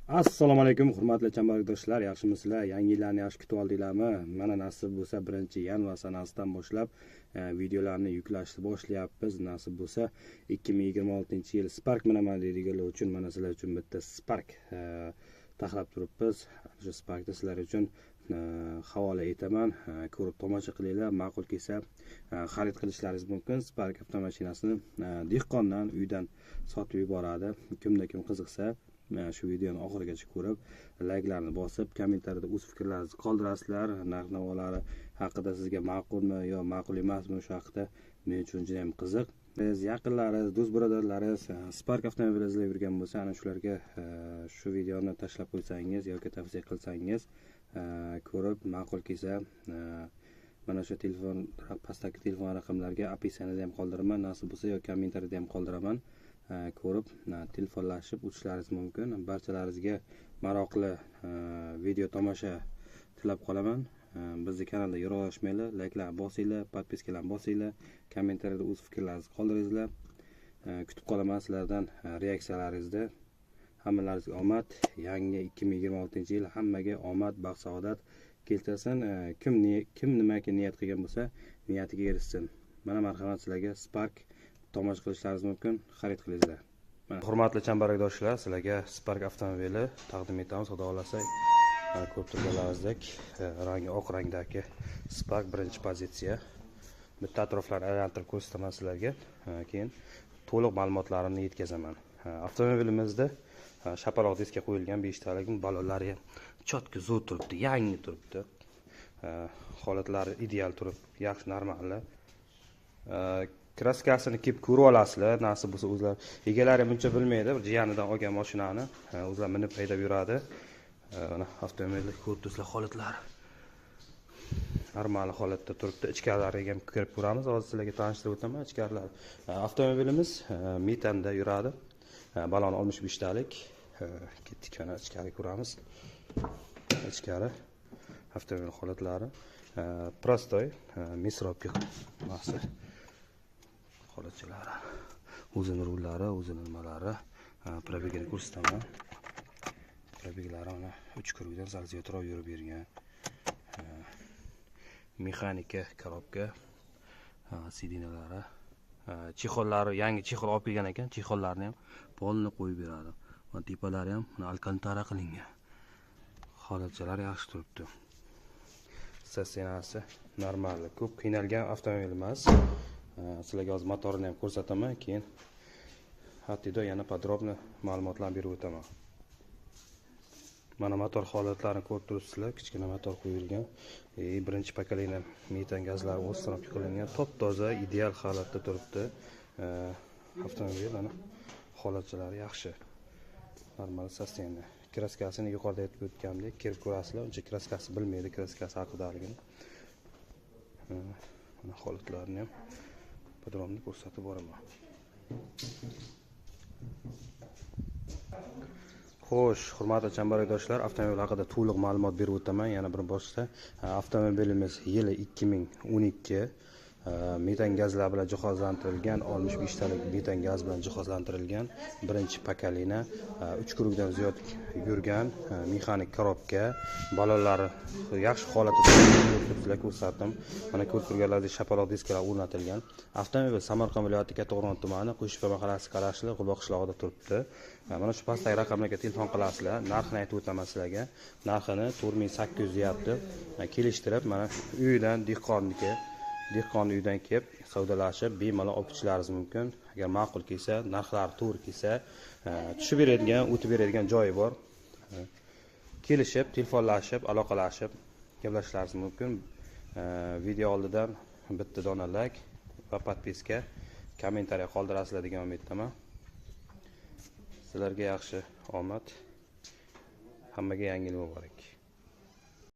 Assalomu alaykum hurmatli chambardoshlar, yaxshimisizlar? Yangi yillarni yaxshi kutib oldinglarmi? Mana nasib bo'lsa 1-yanvar sanasidan boshlab videolarni yuklashni boshlayapmiz. Nasib bo'lsa 2026-yil Spark minaman deydiganlar uchun mana sizlar uchun bitta Spark taxlab turibmiz. Shu Sparkni sizlar uchun havola etaman. Ko'rib tomosha qilinglar, ma'qul kelsa xarid qilishlaringiz mumkin. Spark avtomashinasini dehqondan uydan sotib yuboradi. Kimda kim qiziqsa shu videoni oxirigacha ko'rib, layklarni bosib, kommentariyada o'z fikrlaringizni qoldirasizlar. Narx-navolari haqida sizga ma'qulmi yo ma'qul emasmi, shu haqida men uchun juda ham qiziq. Biz yaqinlaringiz, do'st birodarlaringiz Spark avtomobili izlab yurgan bo'lsa, ana shularga shu videoni tashlab qo'ysangiz yoki tavsiya qilsangiz, ko'rib ma'qul kelsa, mana shu telefon pastdagi telefon raqamlarga описаниеda ham qoldiraman, nasib bo'lsa yoki kommentariyada ham qoldiraman. Ko'rib telefonlashib o'tishlaringiz mumkin. Barchalaringizga maroqli video tomosha tilab qolaman. Bizni kanalda yiroqlashmanglar, layklar bosinglar, podpiskalarni bosinglar, kommentariyada o'z fikrlaringizni qoldiringlar. Kutib qolaman sizlardan reaksiyalaringizni. Hammalaringizga omad. Yangi 2026-yil hammaga omad, baxt, saodat keltirsin. Kim nimaki niyat qilgan bo'lsa, niyatiga erishsin. Mana marhamat sizlarga Spark tomosha qilishlaringiz mumkin, xarid qilinglar. Hurmatli chambarakdoshlar, sizlarga Spark avtomobili taqdim etamiz. Xudo xolasa, ko'rib turganlaringizdek, rangi oq rangdagi Spark birinchi pozitsiya. Bitta atroflarni aylantirib ko'rsataman sizlarga, keyin to'liq ma'lumotlarimni yetkazaman. Avtomobilimizda shapaloq diska qo'yilgan, 5 talik balonlari ham chotki zo'r turibdi, yangi turibdi. Holatlari ideal turib, yaxshi, normal. Kraskasini kelib ko'rib olasizlar, nasib bo'lsa o'zlar. Egalari buncha bilmaydi, bir jiyanidan olgan mashinani o'zlar minib haydab yuradi. Mana avtomobilni ko'rib turibsizlar, holatlari normal holatda turibdi. Ichkarilariga ham kirib ko'ramiz, hozir sizlarga tanishtirib o'taman ichkarilar. Avtomobilimiz metanda yuradi. Balon 65 talik. Ketdik, mana ichkari ko'ramiz. Ichkari avtomobil holatlari prostoy, misrobga ma'si holatchalari, o'zini rullari, o'zini nimalari, probegini ko'rsataman. Probeglari mana 3 kurukdan sal ziyodroq yurib bergan. Mexanika korobka, sidinalari, chexollari, yangi chexol olib kelgan ekan, chexollarni ham polni qo'yib beradi. Va tepalari ham mana alkantara qilingan. Holatchalari yaxshi turibdi. Sostenasi normal, ko'p qiynalgan avtomobil emas. Sizlarga hozir motorini ham ko'rsataman, keyin hatto yana podrobno ma'lumotlarni berib o'taman. Mana motor holatlarini ko'rib turibsizlar, kichkina motor qo'yilgan. Birinchi pokoleniya metan gazlari установка qilingan, top-toza, ideal holatda turibdi. Avtomobil mana holatchalari yaxshi. Normal sostenli. Kraskasini yuqorida aytib o'tgandek, kirib ko'rasizlar, uncha kraskasi bilmaydi, kraskasi haqidaligini. Mana holatlarini ham podrobno ko'rsatib boraman. Xo'sh, hurmatli chambarakdoshlar, avtomobil haqida to'liq ma'lumot berib o'taman. Yana bir boshda avtomobilimiz yili 2012, metan gazlar bilan jihozlantirilgan, 65 talik metan gaz bilan jihozlantirilgan, birinchi pokoleniya, 3 kurukdan ziyod yurgan, mexanik korobka, balonlari yaxshi holatda turibdi, ko'rsatdim. Mana ko'rib turganlaringizdek shapaloq diskalar o'rnatilgan. Avtomobil Samarqand viloyati Kattaqo'rg'on tumani Qo'shtepa mahallasi qarashli G'ubo qishlog'ida turibdi. Mana shu pastdagi raqamlarga telefon qilasizlar, narxini aytib o'taman sizlarga. Narxini 4800 deyapti. Kelishtirib, mana uydan dehqonniki, dehqon uydan kelib savdolashib bemalol olib ketishlaringiz mumkin. Agar ma'qul kelsa, narxlari to'g'ri kelsa, tushib beradigan, o'tib beradigan joyi bor. Kelishib, telefonlashib, aloqalashib gaplashishlaringiz mumkin. Video oldidan bitta dona like va podpiska, kommentariya qoldirasizlar degan umiddaman. Sizlarga yaxshi omad. Hammaga yangi yil muborak.